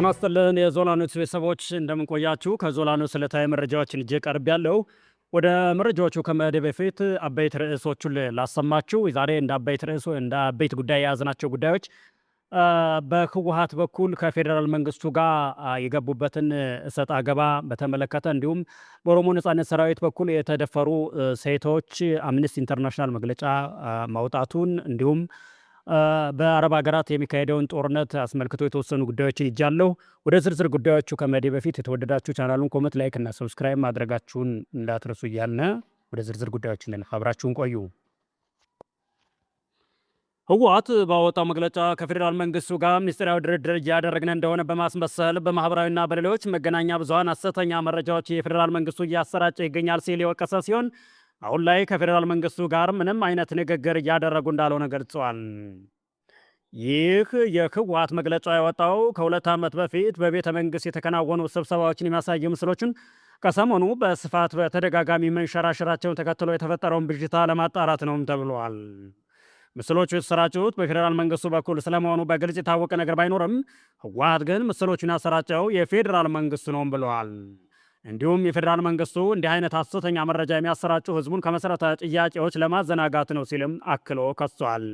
ጤና ይስጥልን የዞላ ኒውስ ቤተሰቦች፣ እንደምን ቆያችሁ? ከዞላ ኒውስ ዕለታዊ መረጃዎችን ይዤ ቀርቤያለሁ። ወደ መረጃዎቹ ከመሄዴ በፊት አበይት ርዕሶቹን ላሰማችሁ። ዛሬ እንደ አበይት ርዕሶ እንደ አበይት ጉዳይ የያዝናቸው ጉዳዮች በህወሓት በኩል ከፌዴራል መንግስቱ ጋር የገቡበትን እሰጥ አገባ በተመለከተ፣ እንዲሁም በኦሮሞ ነጻነት ሰራዊት በኩል የተደፈሩ ሴቶች አምነስቲ ኢንተርናሽናል መግለጫ ማውጣቱን፣ እንዲሁም በአረብ ሀገራት የሚካሄደውን ጦርነት አስመልክቶ የተወሰኑ ጉዳዮችን ይዣለሁ። ወደ ዝርዝር ጉዳዮቹ ከመሄዴ በፊት የተወደዳችሁ ቻናሉን comment፣ like እና subscribe ማድረጋችሁን እንዳትረሱ እያልን ወደ ዝርዝር ጉዳዮች እንለፍ። አብራችሁን ቆዩ። ህወሓት ባወጣው መግለጫ ከፌዴራል መንግስቱ ጋር ምስጢራዊ ድርድር እያደረግን እንደሆነ በማስመሰል በማህበራዊና በሌሎች መገናኛ ብዙኃን ሐሰተኛ መረጃዎች የፌዴራል መንግስቱ እያሰራጨ ይገኛል ሲል የወቀሰ ሲሆን፣ አሁን ላይ ከፌዴራል መንግስቱ ጋር ምንም አይነት ንግግር እያደረጉ እንዳልሆነ ገልጸዋል። ይህ የህወሓት መግለጫ የወጣው ከ2 ዓመት በፊት በቤተ መንግስት የተከናወኑ ስብሰባዎችን የሚያሳዩ ምስሎችን ከሰሞኑ በስፋት በተደጋጋሚ መንሸራሸራቸውን ተከትሎ የተፈጠረውን ብዥታ ለማጣራት ነውም ተብሏል። ምስሎቹ የተሰራጩት በፌዴራል መንግስቱ በኩል ስለመሆኑ በግልጽ የታወቀ ነገር ባይኖርም፣ ህወሓት ግን ምስሎቹን ያሰራጨው የፌዴራል መንግስቱ ነው ብለዋል። እንዲሁም የፌዴራል መንግስቱ እንዲህ አይነት ሐሰተኛ መረጃ የሚያሰራጩ ህዝቡን ከመሰረታዊ ጥያቄዎች ለማዘናጋት ነው ሲልም አክሎ ከሷል።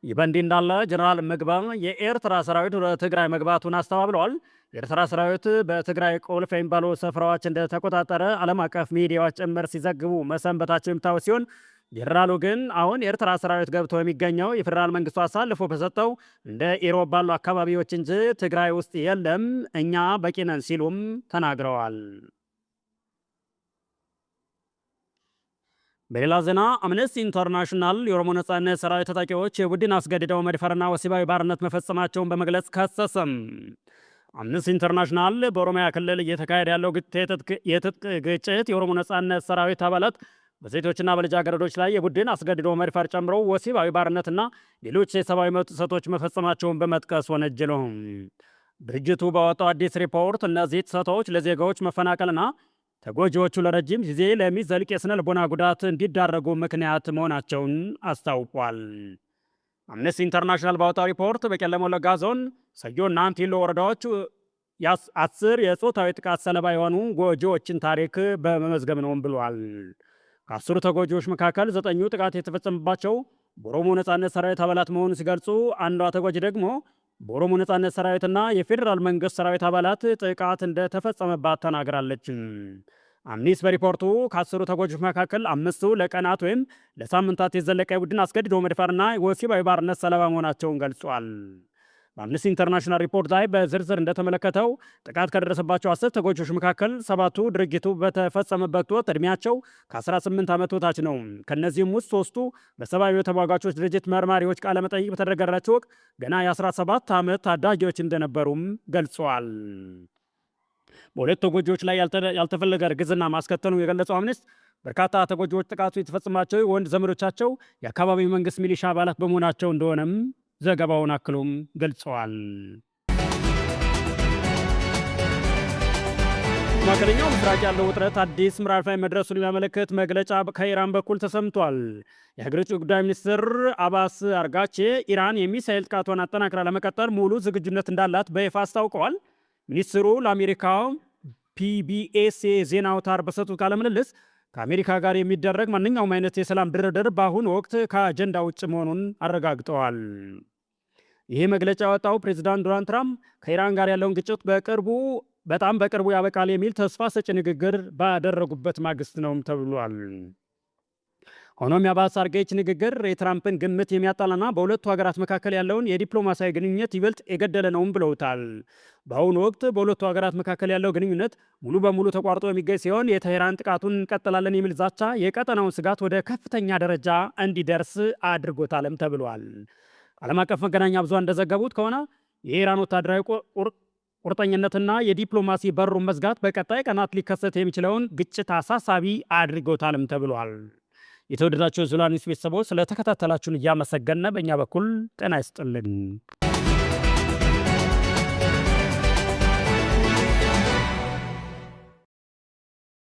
ይህ በእንዲህ እንዳለ ጀነራል ምግበይ የኤርትራ ሰራዊት ወደ ትግራይ መግባቱን አስተባብለዋል። የኤርትራ ሰራዊት በትግራይ ቁልፍ የሚባሉ ስፍራዎች እንደተቆጣጠረ ዓለም አቀፍ ሚዲያዎች ጭምር ሲዘግቡ መሰንበታቸው የሚታወስ ሲሆን፣ ጀነራሉ ግን አሁን የኤርትራ ሰራዊት ገብቶ የሚገኘው የፌዴራል መንግስቱ አሳልፎ በሰጠው እንደ ኢሮብ ባሉ አካባቢዎች እንጂ ትግራይ ውስጥ የለም፣ እኛ በቂ ነን ሲሉም ተናግረዋል። በሌላ ዜና አምነስቲ ኢንተርናሽናል የኦሮሞ ነጻነት ሰራዊት ታጣቂዎች የቡድን አስገድደው መድፈርና ወሲባዊ ባርነት መፈጸማቸውን በመግለጽ ከሰሰም። አምነስቲ ኢንተርናሽናል በኦሮሚያ ክልል እየተካሄደ ያለው የትጥቅ ግጭት የኦሮሞ ነጻነት ሰራዊት አባላት በሴቶችና በልጃገረዶች ላይ የቡድን አስገድዶ መድፈር ጨምሮ ወሲባዊ ባርነትና ሌሎች የሰብአዊ መብት ጥሰቶች መፈጸማቸውን በመጥቀስ ወነጀለ። ድርጅቱ ባወጣው አዲስ ሪፖርት እነዚህ ጥሰቶች ለዜጋዎች መፈናቀልና ተጎጂዎቹ ለረጅም ጊዜ ለሚዘልቅ የስነ ልቦና ጉዳት እንዲዳረጉ ምክንያት መሆናቸውን አስታውቋል። አምነስቲ ኢንተርናሽናል ባወጣው ሪፖርት በቄለም ወለጋ ዞን ሰዮና አንቲሎ ወረዳዎች 10 የጾታዊ ጥቃት ሰለባ የሆኑ ጎጂዎችን ታሪክ በመመዝገብ ነውም ብሏል። ከ10ሩ ተጎጂዎች መካከል ዘጠኙ ጥቃት የተፈጸመባቸው በኦሮሞ ነጻነት ሰራዊት አባላት መሆኑን ሲገልጹ፣ አንዷ ተጎጂ ደግሞ በኦሮሞ ነጻነት ሰራዊትና የፌዴራል መንግስት ሰራዊት አባላት ጥቃት እንደተፈጸመባት ተናግራለች። አምኒስ በሪፖርቱ ከ10ሩ ተጎጂዎች መካከል አምስቱ ለቀናት ወይም ለሳምንታት የዘለቀ የቡድን አስገድዶ መድፈርና ወሲባዊ ባርነት ሰለባ መሆናቸውን ገልጿል። በአምነስቲ ኢንተርናሽናል ሪፖርት ላይ በዝርዝር እንደተመለከተው ጥቃት ከደረሰባቸው 10 ተጎጂዎች መካከል ሰባቱ ድርጊቱ በተፈጸመበት ወቅት ዕድሜያቸው ከ18 ዓመት በታች ነው። ከእነዚህም ውስጥ ሶስቱ በሰብአዊ ተሟጋቾች ድርጅት መርማሪዎች ቃለመጠይቅ በተደረገላቸው ወቅት ገና የ17 ዓመት ታዳጊዎች እንደነበሩም ገልጸዋል። በሁለት ተጎጂዎች ላይ ያልተፈለገ እርግዝና ማስከተሉን የገለጸው አምነስቲ፣ በርካታ ተጎጂዎች ጥቃቱ የተፈጸማቸው ወንድ ዘመዶቻቸው የአካባቢው መንግስት ሚሊሻ አባላት በመሆናቸው እንደሆነም ዘገባውን አክሎም ገልጸዋል። መካከለኛው ምስራቅ ያለው ውጥረት አዲስ ምዕራፍ ላይ መድረሱን የሚያመለክት መግለጫ ከኢራን በኩል ተሰምቷል። የሀገሪቱ ጉዳይ ሚኒስትር አባስ አርጋቼ ኢራን የሚሳኤል ጥቃቷን አጠናክራ ለመቀጠል ሙሉ ዝግጁነት እንዳላት በይፋ አስታውቀዋል። ሚኒስትሩ ለአሜሪካው ፒቢኤስ የዜና አውታር በሰጡት ቃለ ምልልስ ከአሜሪካ ጋር የሚደረግ ማንኛውም አይነት የሰላም ድርድር በአሁኑ ወቅት ከአጀንዳ ውጭ መሆኑን አረጋግጠዋል። ይህ መግለጫ ያወጣው ፕሬዚዳንት ዶናልድ ትራምፕ ከኢራን ጋር ያለውን ግጭት በቅርቡ፣ በጣም በቅርቡ ያበቃል የሚል ተስፋ ሰጪ ንግግር ባደረጉበት ማግስት ነውም ተብሏል። ሆኖም የአባስ አራግቺ ንግግር የትራምፕን ግምት የሚያጣላና በሁለቱ ሀገራት መካከል ያለውን የዲፕሎማሲያዊ ግንኙነት ይበልጥ የገደለ ነውም ብለውታል። በአሁኑ ወቅት በሁለቱ ሀገራት መካከል ያለው ግንኙነት ሙሉ በሙሉ ተቋርጦ የሚገኝ ሲሆን፣ የቴህራን ጥቃቱን እንቀጥላለን የሚል ዛቻ የቀጠናውን ስጋት ወደ ከፍተኛ ደረጃ እንዲደርስ አድርጎታልም ተብሏል። ዓለም አቀፍ መገናኛ ብዙሃን እንደዘገቡት ከሆነ የኢራን ወታደራዊ ቁርጠኝነትና የዲፕሎማሲ በሩን መዝጋት በቀጣይ ቀናት ሊከሰት የሚችለውን ግጭት አሳሳቢ አድርጎታልም ተብሏል። የተወደዳችሁ የዞላ ኒውስ ቤተሰቦች፣ ስለተከታተላችሁን እያመሰገነ በእኛ በኩል ጤና ይስጥልን።